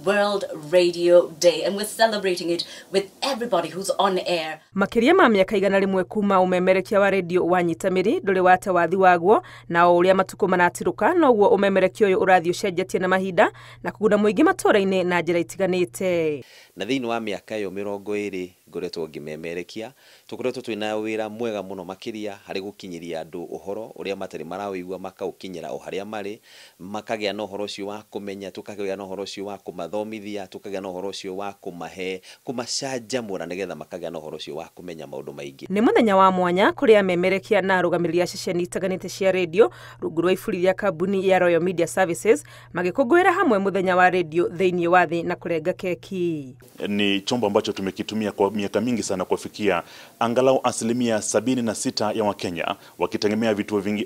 World Radio Day, and we're celebrating it with everybody who's on air. Makĩria ma mĩaka 100 kuma ũmemerekia wa redio wanyita mĩri ndũrĩ wate wathi waguo, na o ũrĩa matukũ maratirũka noguo ũmemerekia ũyũ ũrathiĩ ũcenjetie na mahinda na kũguna mũingĩ matũũra-inĩ na njĩra itiganĩte. Na thĩinĩ wa mĩaka ĩyo 20 ngoretwo ngĩmemerekia, tũkoretwo twĩna wĩra mwega mũno makĩria harĩ gũkinyĩria andũ ũhoro ũrĩa matarĩ marawĩigua, makaũkinyĩra o harĩa marĩ, makagĩa na ũhoro ũcio wa kũmenya, tũkagĩa na ũhoro ũcio wa kũmathomithia, tũkagĩa na ũhoro ũcio wa kũmahe, kũmacanjamũra nĩgetha makagĩa na ũhoro ũcio wa kũmenya maũndũ maingĩ. Nĩ mũthenya wa mwanya kũrĩ amemerekia na arũgamĩrĩri a ceceni itiganĩte cia redio rungu rwa iburi rĩa kambuni ya Royal Media Services magĩkũngũĩra hamwe mũthenya wa redio thĩinĩ wa thĩ na kũrenga keki. Ni chombo ambacho tumekitumia kwa miaka mingi sana kufikia angalau 76% ya Wakenya wakitegemea vituo vingi,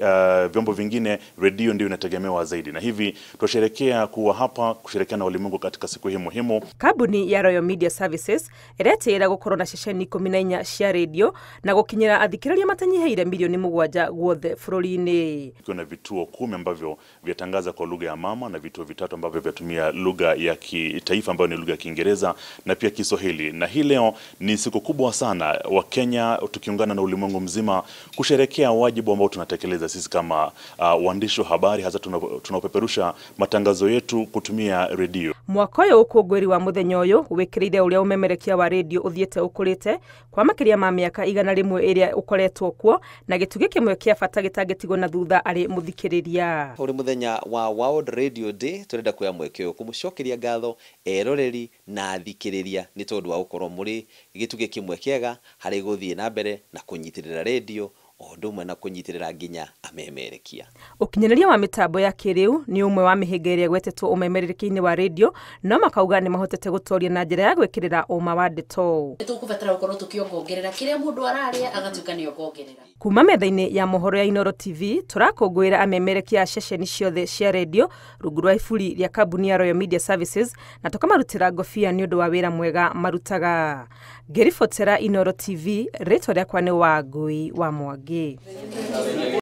vyombo vingine, redio ndio inategemewa zaidi, na hivi tusherekea kuwa hapa kusherekea na ulimwengu katika siku hii muhimu. Kambuni ya Royal Media Services ĩretĩĩra gũkorwo na ceceni 14 cia redio na gũkinyĩra athikĩrĩria matanyihĩire milioni 7 guothe bũrũri-inĩ. Kuna vituo 10 ambavyo vyatangaza kwa lugha ya mama na vituo 3 ambavyo vyatumia lugha ya kitaifa ambayo ni lugha ya Kiingereza na pia Kiswahili. Na hii leo ni siku kubwa sana wa Kenya tukiungana na ulimwengu mzima kusherekea wajibu ambao tunatekeleza sisi kama waandishi wa habari, hasa tunapeperusha matangazo yetu kutumia redio. Mwaka ũyũ ũkũngũĩri wa mũthenya ũyũ wĩkĩrĩire ũrĩa ũmemerekia wa redio ũthiĩte ũkũrĩte kwa makĩria ma mĩaka 100 ĩrĩa ũkoretwo kuo, na gĩtugĩ kĩmwe kĩa bata gĩtangĩtigwo na thutha arĩ mũthikĩrĩria. Ũrĩ mũthenya wa World Radio Day tũrenda kuoya mweke ũyũ kũmũcokeria ngatho eroreri na athikĩrĩria nĩ tondũ wa gũkorwo mũrĩ gĩtugĩ kĩmwe kĩega harĩ gũthiĩ na mbere na kũnyitĩrĩra redio o ũndũ ũmwe na kũnyitĩrĩra nginya amemerekia. Ũkinyanĩria wa mĩtambo ya kĩrĩu nĩ ũmwe wa mĩhĩnga ĩrĩa ĩgwetetwo ũmemerekia-inĩ wa redio, no makauga nĩ mahotete gũtoria na njĩra ya gwĩkĩrĩra ũma wa ndeto. Tũkũbatara gũkorwo tũkĩongongerera kĩrĩa mũndũ ararĩa agatuĩka nĩ ongongerera. Kuma metha-inĩ ya mohoro ya Inooro TV tũrakũngũĩra amemerekia a ceceni ciothe cia redio rungu rwa iburi rĩa kambuni ya Royal Media Services na tũkamarutĩra ngobia nĩ ũndũ wa wĩra mwega marutaga. Ngĩribotera Inooro TV, rĩtwa rĩakwa nĩ Wangui wa Mwangi.